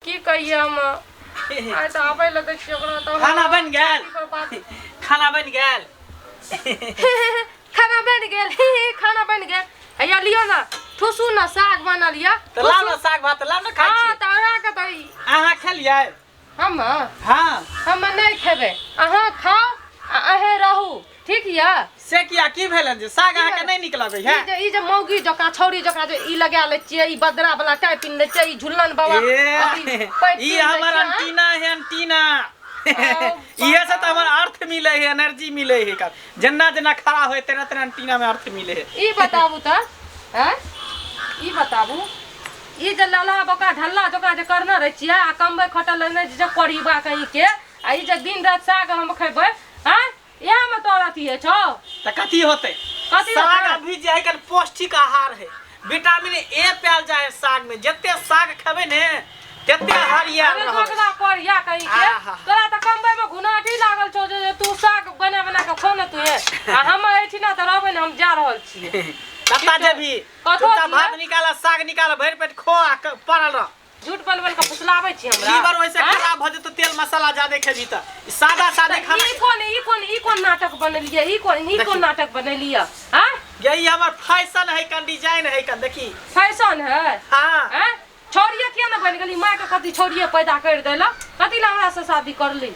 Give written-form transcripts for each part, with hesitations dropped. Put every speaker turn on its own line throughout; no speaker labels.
की कहिए हम आइ तऽ आबै लए दै छियै ओकरा तऽ
खाना बनि गेल
की पर बात
खाना बनि गेल
खाना बनि गेल खाना बनि गेल हैया लियौ ने ठुसू ने साग बनल यऽ
तऽ लाउ ने साग भात लाउ ने खाइ
हँ
छी
तऽ अहाँके तऽ
अहाँ खेलियै
हम
हँ
हम नहि खेबै अहाँ खाउ आ अहें रहू ठीक यऽ
से किया की भेल जे साग अहाँके नहि नीक लगै है
ई जे ई जे मौगी जकाँ छौरी जकाँ जे ई लगा लै छियै ई बदरा वाला टाइ पिन्ह लै छियै ई झुल्लन बाबा
ए,
अथी पैंट
ई
पिन्ह लै
हमर
छियै,
अंटीना है अंटीना
ओ,
इहे से तऽ हमर अर्थ मिले है एनर्जी मिले है एकर। जेना जेना खड़ा होय तेना तेना अंटीना में अर्थ मिले है
ई बताबू तऽ हैं ई बताबू ई जे ललहा बोका ढल्ला जकाँ जे करने रहै छियै आ कमबै खटल नहि जे कोढ़ीबा कहीं के आ ई जे दिन राति साग हम खेबै हैं इएह में तोहर अथी है छौ
तऽ कथी होतै
कथी
साग
होतै?
अभी जे है कन पौष्टिक आहार है विटामिन ए पायल जाय है साग में जते साग खेबै ने तते हरियर
अरे
रहबै
दोगला पर या कहीं के
आहा।
तोरा तऽ कमबै में घुनाठी लागल छौ जे जे तू साग बना बना के खो ने तू आ हम एहिठिना तऽ रहबै ने हम जा रहल छियै
कत्ता जेबही
कतऽ
चुपचाप
जियै?
भात निकाल साग निकाल भरि पेट खो आ पड़ल रह
झूठ बोल बोल के फुसलाबै छी हमरा
लीवर वैसे
आँय?
खराब भऽ जेतौ तेल मसाला ज्यादा खेबही तऽ ई सादा सादे
तऽ
खाना
ई कोन ई कोन ई कोन नाटक बनेलियै ई कोन ई कोन
देखियौ।
नाटक बनेलियै आँय
यही हमर फैशन है कन डिजाइन है कन देखी
फैशन है
हाँ
आँय छौड़िए किया ने बनि गेली मायके कथी छौड़िए पैदा करि देलक कथी लए हमरा से शादी करली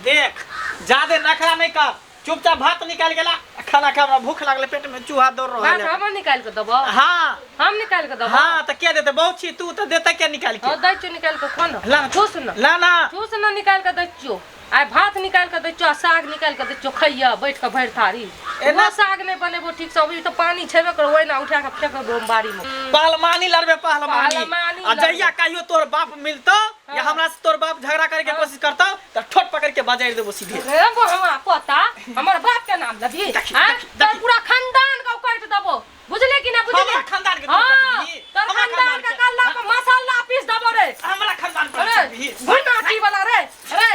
देख ज्यादा नखरा नहीं कर चुपचाप भात निकाल गेला खाना खा हमरा भूख लागले पेट में चूहा दौड़ रहल
भात
है
हम निकालि कऽ देबौ
हाँ
हम निकालि कऽ देबौ
हाँ तो क्या देते बहुत छी तू तो देते क्या निकाल के
हाँ दै छियौ निकालि कऽ खो
ला
ने ठूस ने
ला ना
ठूस ने निकालि कऽ दै छियौ आइ भात निकालि कऽ दै छियौ आ साग निकालि कऽ दै छियौ खैया बैठ कऽ भरि थारी
एना-
एना साग नहि बनेबो ठीक से अभी तऽ पानि छेबे करो ओहिना उठा कऽ फेंकबो हम बाड़ी मे
पहलवानी लड़बे पहलवानी
पहलवानी
आ जहिया
लड़बै।
कहियो तोर बाप मिलतो या
हाँ।
हमरा से तोर बाप झगड़ा करे के कोशिश करतो त ठोट पकड़ के बजारि देबो सीधे
रे बहवा पोता हमर बाप के नाम लेबही
देखी,
आँय?
देखी,
तोर
देखी।
पूरा खानदान के काटि देबो बुझले कि ना बुझले
हमरा खानदान के तू
हाँ
काटबही?
तोर
हमरा
खानदान
खानदान
के
के।
कल्ला पर मसाला पीस देबो रे
हमरा खानदान पर
अरे
चढ़बही।
भुनाटी वाला रे रे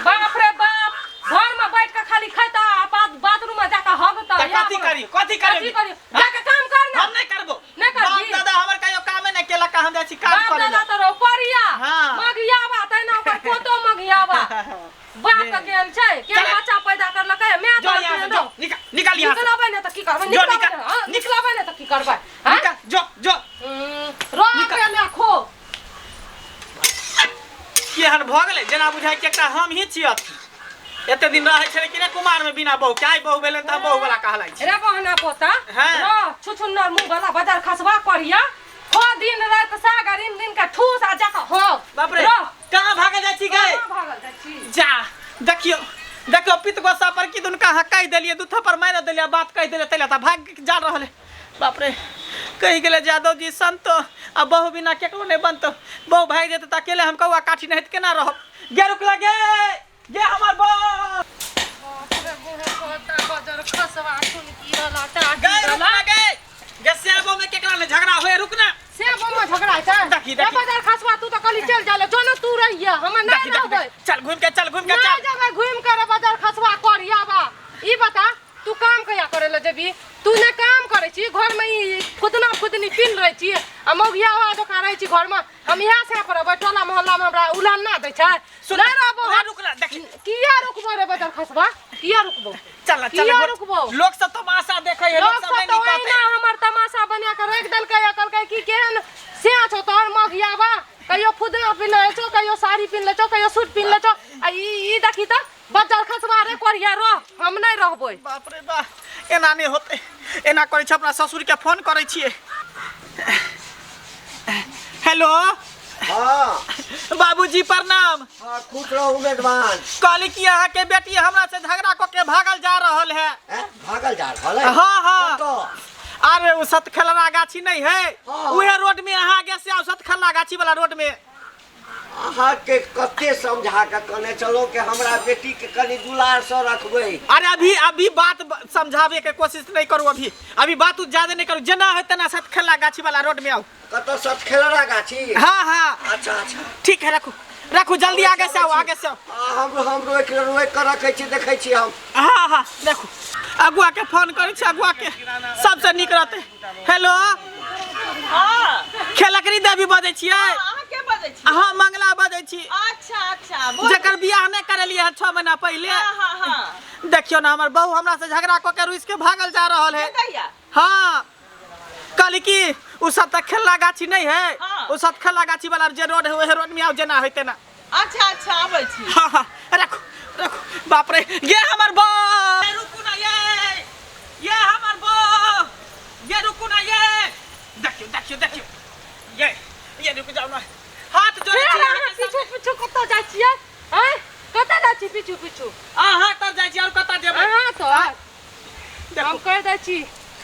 बाप रे बाप घर में बैठ के खाली खाता आ बाथरूम में जाके हगता
त कथी करी कथी करी
कथी करी जाके काम कर ना
हम नहीं करबो
नहीं करबही?
बाप दादा हमर कहियो कामे नहीं केलक हम जाइ छी काज
बाप
करे
दादा
ला
तो रोपरिया
हाँ।
मगियावा तैना ओकर पोतो मगियावा बाप के केहन छै केहन
चल।
बच्चा पैदा करलकै माय
जो
तो
यहाँ से
केहन
जो
रहो।
निकाल निकाल यहाँ से
निकलबै ने तऽ की करबै
जो
निकलबै
निकल,
ने हाँ,
निकल।
निकलबै ने तऽ की करबै हाँ?
निकाल जो जो
रो के ले खो
केहन भऽ गेलै जेना बुझाइ कि एकटा हम ही छी अथी एते दिन रहै छलै कि नहि कुमार में बिना बहू के आइ बहू भेलै तऽ हम बहू वाला कहलाई छी
रे बहना पोता
हाँ।
रो छुछुन्नर मुंह वाला बाजार खसबा करिया खो दिन रात साग आ दिन दिन के ठूस आ जाके हो
बाप रे
रो
कहाँ भागल जाइ छी गए
कहाँ भागल जाइ छी
जा देखियौ देखियौ पित गोसा पर की दुनका हाँ कहि देलियै दू थप्पड़ मारि देलियै बात कहि देलियै तैला तऽ भाग जा रहल है बाप रे कहि गेलै यादव जी संतो आ बहु बिना केकरो नहि बनतो बहु भागि जेतै तऽ अकेले हम कौआ काठी नहि केना रहब गे रुकला गे गे हमर बहु
बाप रे बूढ़े पोता बजर खसबा ठुनकी वाला टाटी
गे
वाला
रुकना गे गे सेबो में केकरा ने झगड़ा होए रुकना
से बम झगड़ा छै
देखी, देखी।
रे बजर खसबा तू तऽ कहली चल जा ले जो ने तू रहिया हम नहि
देखी, देखी,
रहबै
देखी। चल घूम के चल घूम के
नहि
चल
जेबै घुमि के रे बजर खसबा करिया बा ई बता तू काम कहिया करे ले जेबी तू ने काम करे छी घर में ई फुदना फुदनी पिन रहे छी आ मौगिया जकाँ रहै छी घर में हम इएह से करबै टोला मोहल्ला में हमरा उलाना दै छै
सुन
नहि रहबो
ना
हम।
रुक ना देखी
किया रुकबो रे बजर खसबा किया रुकबो
चल ना, चल
किया
ना,
रुकबो?
लोग सब तमाशा देखै है लोग
लोग
सब
सब
नहीं
तऽ
निकलते
ओहिना हमर तमाशा बना के राखि देलकै आ कहलकै कि केहन से छौ तोहर मगियाबा कहियो फुदना पिन्ह लै छौ कहियो साड़ी पिन्ह लै छौ कहियो सूट पिन्ह लै छौ आ ई ई देखी तऽ बजर खसबा रे कोरिया रह हम नहि रहबै
बाप रे बा एना नहि होतै एना करै छै अपना ससुर के फोन करै छियै हेलो
हाँ
बाबूजी प्रणाम
हाँ खुश रहू मेजबान
कहली कि अहाँ के बेटी हमरा से झगड़ा कऽ के भागल जा रहल है
हैं? भागल जा रहल है
हाँ, हाँ।
कतऽ?
अरे ओ सतखलरा गाछी नहीं है
हाँ।
उहे रोड में अहाँ आगे से आओ सतखलरा गाछी वाला रोड में
अहाँके कते समझा के कहने छलहुँ कि हमरा बेटीके कनि दुलारसँ रखबै
अरे अभी अभी बात समझावे के कोशिश नहीं करू अभी अभी बात उत ज्यादा नहीं करू जेना है तेना सतखलरा गाछी वाला रोड में आओ
कतऽ सतखेलरा गाछी
हाँ हाँ
अच्छा अच्छा
ठीक है रखू रखू जल्दी आगे से आओ आगे से आओ
आ, हम हम रोकि रोकि कऽ रखै छी देखै छी हम
हाँ हाँ देखू अगुआ के फोन करै छी अगुआ के सबसे नीक रहतै हेलो
हाँ
खेलकरी देवी बजै छियै
अहाँ के बजै
हम मंगला बजै छी।
अच्छा अच्छा, बोलू।
जकर बियाह नहि करेलियै है 6 महीना पहिले।
हाँ हाँ हाँ।
देखियौ ना, हमर बहू हमरा से झगड़ा कऽ के रुसि के भागल जा रहल है।
दैया।
हाँ, कहली कि उ सब तऽ खेलना गाछी नहीं है।
हाँ।
उ सब खेलना गाछी वाला जे रोड है ओहे रोड में आओ, जेना है तेना।
अच्छा अच्छा, आबै छी।
हाँ हाँ, रखो रखो। बाप रे, ये हमर बहू। रुकू ना, ये हमर बहू। ये रुकू ना, ये देखियो देखियो देखियो, ये रुक जाओ ना, हाथ जोड़ै छी
अहाँ
अहाँके
पीछू
सामने।
पीछू कतऽ जाइ छियै? आँय, कतऽ जाइ छी पीछू पीछू?
अहाँ तर जाइ छी, आओर कतऽ जेबै?
अहाँ तो
देखू।
हम कहि दै छी,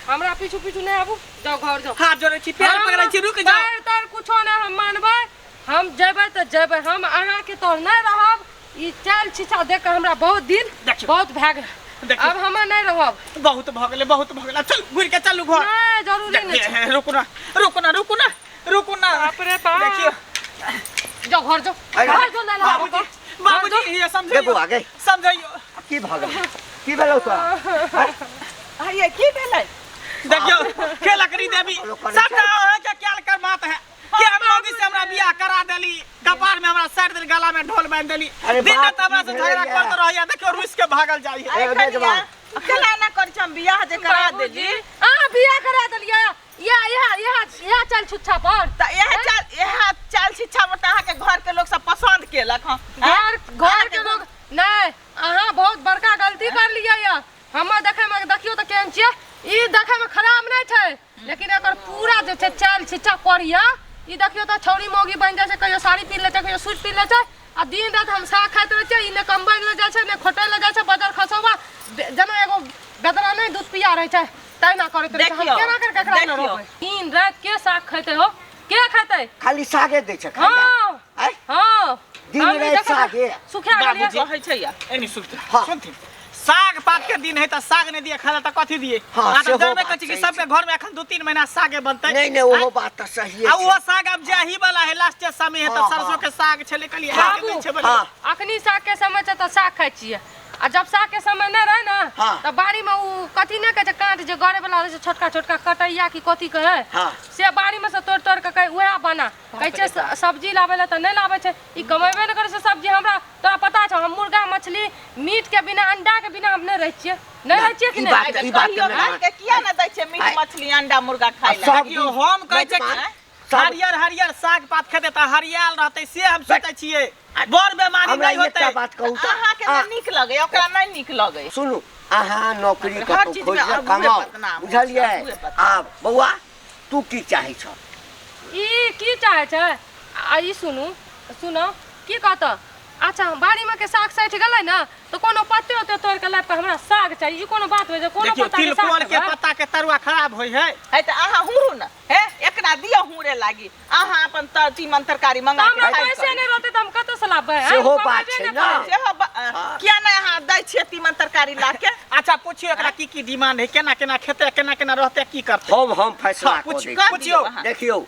हमरा पीछू पीछू नहि आबू, जाउ घर जाउ।
हाथ जोड़ै छी, पैर पकड़ै छी, रुक जाओ।
पैर तैर कुछो नहि हम मानबै। हम जेबै तऽ जेबै, हम अहाँके तोर नहि रहब। ई चालि छिछा देख कऽ हमरा बहुत दिन
देखियौ।
बहुत भए गेल।
देखियौ।
आब हम नहि रहब।
बहुत भऽ गेलै, बहुत भऽ गेलै, चल घुरि के चलू घर।
नहि, जरूरी नहि छै।
रुकू ना, रुकू ना, रुकू ना, रुकू ना।
बाप रे बाप।
देखियौ।
जाउ घर जाउ,
अरे,
घर जाउ, नहि रहब।
बाबूजी, बाबूजी, ये समझैयौ।
देखू आगे।
समझैयौ।
की भऽ गेल? की भेलौ तोरा?
आइए, की भेलै?
देखियौ के लकड़ी देवी सबटा अहाँके क्याल कर मात है कि हम मौगी से हमरा बियाह करा देली, कपार में हमरा साइड देली, गला में ढोल बांध देली।
अरे
दिन
बाप
रात हमरा से
की
झगड़ा
भेलैया?
करते रहैया। देखियौ रुस के भागल जाइए।
अरे
ए,
कनिया,
बेजवान।
केना एना करै छी? हम बियाह जे करा
बाबूजी,
देली।
अहाँ बियाह करा देलियै या या या या चल छुच्छा पर।
तऽ इएह चाल, इएह चाल शिक्षा पर तऽ अहाँके घर के लोक सब पसंद केलक हँ।
घर घर के लोग नहीं, अहाँ बहुत बड़का गलती कर लियै या। हमर देखे में देखियो तऽ केहन छियै, ई देखे में खराब नहीं छै, लेकिन एकर पूरा जे छै चाल छिच्छा करिया। ई देखियो तऽ छौरी मौगी बनि जाइ छै, कहियो साड़ी पीन लै छै, कहियो सूट पीन लै छै, आ दिन राति हम साग खाइत रहै छियै। ई नहि कमबै लए जाइ छै, नहि खोटै लए जाइ छै, बजर खसौआ जेना एगो बेदरा नहि दूध पिया रहै छै तहिना करैत रहै छै। हम
देखियौ,
केना कर केकरा लए
देखियौ।
रहबै? दिन राति के साग खेतै हो, के खेतै?
खाली सागे दै छै खाइ लए?
हाँ।
आँय?
हाँ।
दिन
हम ई
राति
देखै
सागे।
सुखा गेलियै।
बाबूजी।
कहै छै या।
एनी सुनथिन।
हाँ।
सुनथिन, साग पात के दिन है तऽ साग नहि दिए खाय लए तऽ कथी दिए?
हाँ,
आ तऽ
सेहो
जानबे
बात
करै छी कि
सही
सबके घर में एखन 2-3 महीना सागे बनतै।
नहीं नहीं, ओहो बात तऽ सहिए
आ
छै।
ओहो साग आब जाही वाला है, लास्ट समय है तऽ
हाँ,
सरसों
हाँ।
के साग छलै, कहलियै
बाबू,
हाथ दै छै बने।
हाँ।
अखनी साग के समय छै तऽ साग खाइ छियै, आ जब साग के समय नहि रहै ने
हाँ।
तऽ बाड़ी में उ कथी नहि कहै छै, काँट जे गड़े वाला रहै छै, छोटका छोटका कटैया की कथी कहै,
हाँ।
से बाड़ी में से तोड़ि तोड़ि के कहै उएह बना। कहै छै सब्जी लाबै लए तऽ नहि लाबै छै, ई कमेबे नहि करै छै सब्जी। हमरा तोरा पता छौ, हम मुर्गा मछली मीट के बिना, अंडा के बिना हम नहि रहै छियै, नहि रहै छियै कि
ई
नहि?
बात- ई बात
कहियो
तऽ नहि।
के किया ने दै छै मीट
आइ-
मछली अंडा मुर्गा खाइ लए?
सब
देखियौ, हम कहै छै कि
मेजबान, सब-
हरियर हरियर साग पात खेतै तऽ हरियाल रहतै, से हम सोचै छियै, बड़ बेमारी
हमरा
नहि होतै।
एकटा बात कहू तऽ
अहाँके
आ,
नहि नीक लगै, ओकरा नहि नीक लगै।
सुनू, अहाँ नौकरी
हर
कतौ
चीजमे
खोजि कऽ
अगुए
कमाउ,
बदनाम होइ छै,
बुझलियै?
अगुए बदनाम।
आ बौआ, तू की चाहै छह?
ई की चाहै छै? आ ई सुनू, सुनो की कहत। अच्छा, बाड़ी में के साग सठि गेलै ने तऽ कोनो पत्ते ओते तोड़ि के लाबि कऽ हमरा साग चाही, ई कोनो बात होइ छै? कोनो
देखियौ,
पत्ता के साग
तिलकोर के
खेबै?
पत्ता के तरुआ खराब होइ है।
है तऽ अहाँ हुरू ने, हे एकरा दियौ हुरे लागी, अहाँ अपन तीमन तरकारी मंगा
तऽ
के
हमरा
खाइ
पैसे
करू।
नहि रहतै तऽ हम कतऽ से लाबबै? आँय,
सेहो
हम
बात
कमेबे
छै
नहि
ने।
करै।
सेहो किया नहि अहाँ दै छियै तीमन तरकारी ला के?
अच्छा, पूछियो एकरा की की डिमांड है, केना केना खेतै, केना केना रहतै, की करतै?
हम फैसला
हाँ,
कऽ
पूछ-
दै छी।
कर
पूछियौ।
दियौ अहाँ।
देखियौ,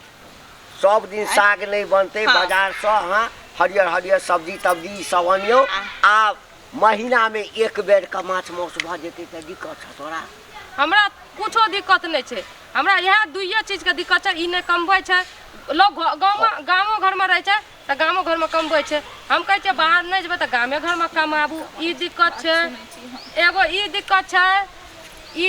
सब दिन साग नहि बनतै।
हाँ।
बाजारसँ अहाँ हरियर हरियर सब्जी तब्जी सब अनियौ, आ महीनामे एक बेर के माछ मांस भऽ जेतै तऽ दिक्कत छौ तोरा?
हमरा कुछो दिक्कत नहि छै, हमरा इएह दुइए चीजके दिक्कत छै। ई नहि कमबै छै, लोक गाँवमे गामो घरमे रहै छै तऽ गामो घरमे कमबै छै। हम कहै छियै बाहर नहि जेबै तऽ गामे घरमे कमाबू। ई दिक्कत छै, एगो ई दिक्कत छै, ई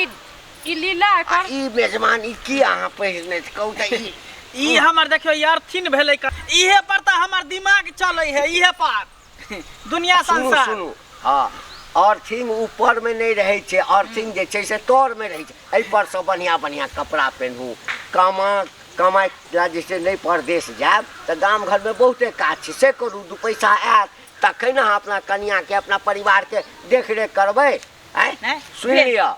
ई लीला
आ
एकर।
ई मेजबान, ई की अहाँ पहिरने छी, कहू तऽ ई?
ई हमर देखियौ अर्थिन भेलै, इहे पर तऽ हमर दिमाग चलै है, इहे पर दुनिया
सुनू
संसार।
सुनू, हँ, अर्थिंग ऊपरमे नहि रहै छै, अर्थिंग जे छै से तरमे रहै छै। एहि पर सँ बढ़िआँ बढ़िआँ कपड़ा पेन्हू। कमा कमाइ लए जे छै नहि परदेश जायब तऽ गाम घरमे बहुते काज छै, से करू, 2 पैसा आयत तखन अहाँ अपना कनिआँके अपना परिवारके देखरेख करबै। आँय,
नहि,
सुनि लिअ,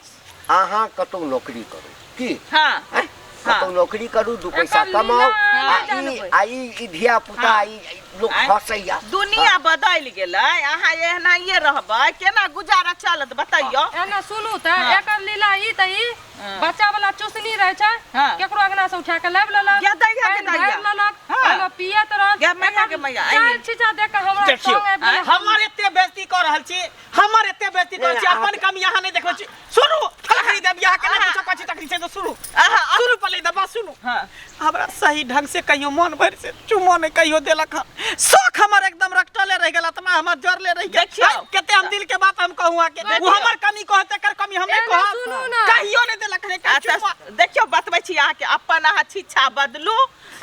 अहाँ कतहु नौकरी करू की?
हाँ।
आँय, कतहु नौकरी करू, 2 पैसा
एकर
कमाउ।
लीला
आ
नहि
ई
जानबै।
आ ई धिया पुता
हाँ।
ई लोक
आँय?
हँसैया।
दुनिया बदलि गेलै, अहाँ एनाहिए रहबै केना गुजारा चलत, बतैयौ?
एना सुनू तऽ
हाँ।
एकर लीला ई तऽ ई
हाँ।
बच्चा वाला चुसनी रहै छै,
हाँ।
केकरो अंगना से उठा के लाबि लेलक,
गे दैया, गे
पानि
दैया।
भरि लेलक,
हाँ।
ओहिमे पियैत रहल।
गे मैया,
एकर
गे मैया,
चारि
आइए।
छिचा देख के हमरा
देखियौ,
तंग आबि गेलै।
हमर एते बेइज्जती कऽ रहल छी, हमर एते बेइज्जती कऽ रहल छी,
नहि,
अपन कमी अहाँ नहि देखबै छी। सुनू, फलखड़ी देब, यहाँ केना
अहाँ-
पूछो कथी तकली छै तऽ सुनू।
अहाँ
सुनू पहिले दबा सुनू।
हाँ।
हमरा सही ढंग से कहियो मन भरि से चुमो नहीं कहियो देलक हन शौक हमर एकदम रखटले रह गेल आत्मा हमर जरले रह गेल
देखियौ।
आइ, कते हम दिल के बात हम कहूँ आके वो हमर कमी कहते कर कमी हम नहीं
एना
कहब
सुनू ना।
कहियो नहीं देलक हन
अच्छा
चुम्मा
देखियौ बतबै छी अहाँके अपन अहाँ शिक्षा बदलू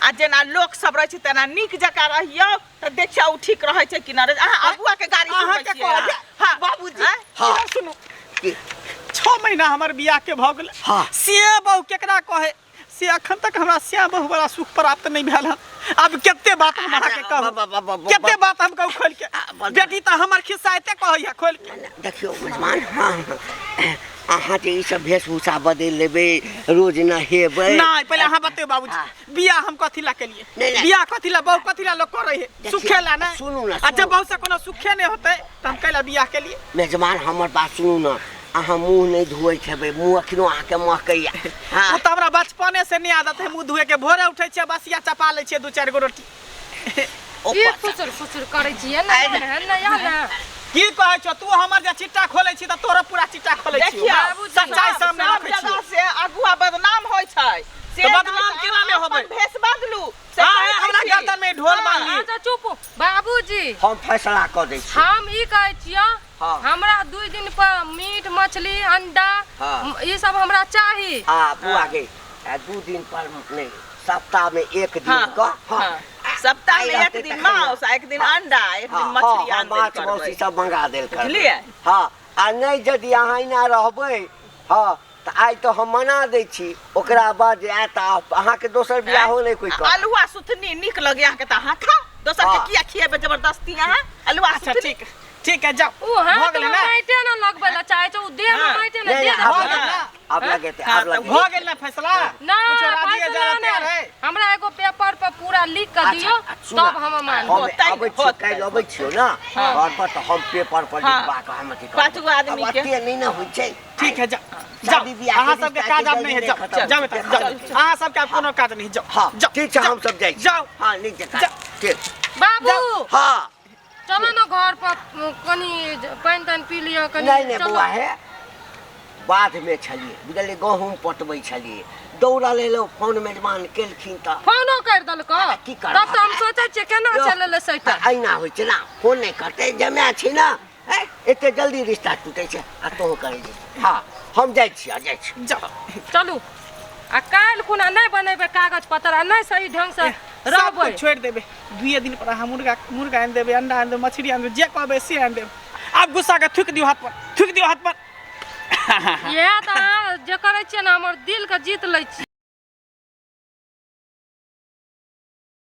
आ जेना लोक सब रहै छै तेना नीक जकाँ रहियौ तऽ देखियौ ओ ठीक रहै छै कि नहि अहाँ अगुआ के गाड़ी सुनबै
अहाँके
छियै
कहब
हाँ
बाबूजी
आँय?
हाँ।
इधर सुनू
की?
6 महीना हमर बियाह के भऽ गेलै
हाँ।
से बहु केकरा कहे से अखन तक हमरा श्याम बहु वाला सुख प्राप्त नहीं भेल हन अब कते बात हम अहाँके कहू
बा- बा- बा- बा-
कते बात हम कहू खोल के
बा-
बेटी तऽ हमर खिस्सा एते कहैया खोल के
देखियौ मेजबान हाँ हाँ अहाँ जे ई सब वेशभूषा बदलि लेबै रोज नहेबै
नहीं पहले अहाँ बतेब बाबूजी
हाँ।
बियाह हम कथी ला केलिए
नहीं, नहीं।
बियाह कथी ला बहु कथी ला लोग करे है
देखियौ,
सुखे ला नहीं
सुनू ना,
आ जब
सुनू।
बहु से कोनो सुखे नहीं होते तऽ हम कैला बियाह केलिए
मेजबान हमर बात सुनू ने अहाँ मुँह नहि धोइत हेबै मुँह अखनो अहाँके महकैया हाँ
ओ तऽ हमरा बचपने से नहीं आदत है मुँह धोए के भोरे उठै छियै बसिया चपा लै छियै दू चारि गो रोटी
की फुसुर फुसुर करै छियै ने ने ने या ने
की कहै छौ तू हमर जे चिट्टा खोलै छी तऽ तोरो पूरा चिट्टा खोलै छियौ
देखियौ
बाबूजी,
सच्चाई सामने
सब
रखै छियौ
जगह से अगुआ बदनाम होइ छै से
तऽ बदनाम
नहि
केना नहि
अहाँ
होबै?
अपन भेष बदलू से
हाँ,
कहै
हमरा
छी।
गर्दन में ढोल
हाँ।
बान्हली।
अच्छा चुप बाबूजी
हम फैसला कऽ दै छी
हम ई कहै छियै
हाँ।
हमरा 2 दिन पर मीट मछली अंडा
हाँ।
ई सब हमरा चाही
आ बुआ गे आ 2 दिन पर नहि सप्ताह में एक दिन
हाँ,
कऽ
हाँ। सप्ताह में
आइ
एक
रहतै
दिन
तखन
मांस आ एक दिन
हाँ।
अंडा एक दिन
हाँ,
मछली
हाँ,
आन देल
माछ मांस
करबै
ई सब मंगा देल करबै
बुझलियै?
हाँ आ नहि यदि अहाँ एना रहबै हाँ तऽ आइ तऽ हम मना दै छी ओकरा बाद जे आयत तऽ अहाँके दोसर बियाहो नहि कोइ करत
अलुआ सुथनी नीक लगैया अहाँके तऽ अहाँ खाउ दोसर के
हाँ।
किया खिएबै जबरदस्ती अहाँ अलुआ
अच्छा
सुथनी
ठीक ठीक है जाओ
ओ हाथ
भऽ गेलै
में
ने
माइटे न लगबै ला चाहे छै ओ देह में
हाँ।
माइटे न
नहीं
दे
नहीं आब
देबै।
गेल ना?
आब लगेतै
हाँ,
आब
तऽ
लगेतै
भऽ गेल ने फैसला
ना
कुछो राजी है
फैसला
जरा तैयार
नहि।
है
हमरा एगो पेपर पर पूरा लिख के
अच्छा,
दियौ
सुन ना,
तब हम मानब
हम
होतै,
अबै छियौ
होतै।
काल्हि अबै छियौ ने घर पर तऽ हम पेपर पर
हाँ।
लिखबा कऽ हम अथी करबै।
पाँच गो आदमी
आब
के।
एते नहि ने होइ छै
ठीक है जाओ जाओ
शादी बियाह
अहाँ
के
सबके
रिश्ता
काज
के
आब नहीं है
जल्दी
जाओ
नहीं खत्म
जाओ बेटा जाओ अहाँ सबके आब कोनो काज नहीं जाओ
हाँ
जाओ
ठीक छै
जाओ,
हम सब जाइ छी
जाओ
हाँ नीक जकाँ
जाओ।
ठीक
बाबू
हाँ
चलो ने घर पर कनी पानि तानि पी लिअ कनी
नहि नहि
चलो।
बौआ हे बाधमे छलियै बुझलियै गहूँम पटबै छलियै दौड़ल एलहुँ फोन मेजबान केलखिन तऽ
फोनो करि देलको
की करब?
तब तऽ हम सोचै छियै केना चलि एलै सैटा
अहिना होइ छै ने फोन नहि करतै जमाए छै ने हैं एते जल्दी रिश्ता टूटै छै आ तोहू करै छै हँ हम जाइ छी जाइ छी
जाओ
चलू आ काल्हि खुना नहि बनेबै कागज पत्र आ नहि सही ढंगसँ
सब
रहबै
कुछ छोड़ि देबै दुइए दिन पर अहाँ मुर्गा मुर्गा आनि देबै अंडा आनि देबै मछली आनि देबै जे कहबै से आनि देबै आब गुस्सा के थूकि दियौ हाथ पर थूकि दियौ हाथ पर
इएह तऽ अहाँ जे करै छियै ने हमर दिलके जीत लै छी।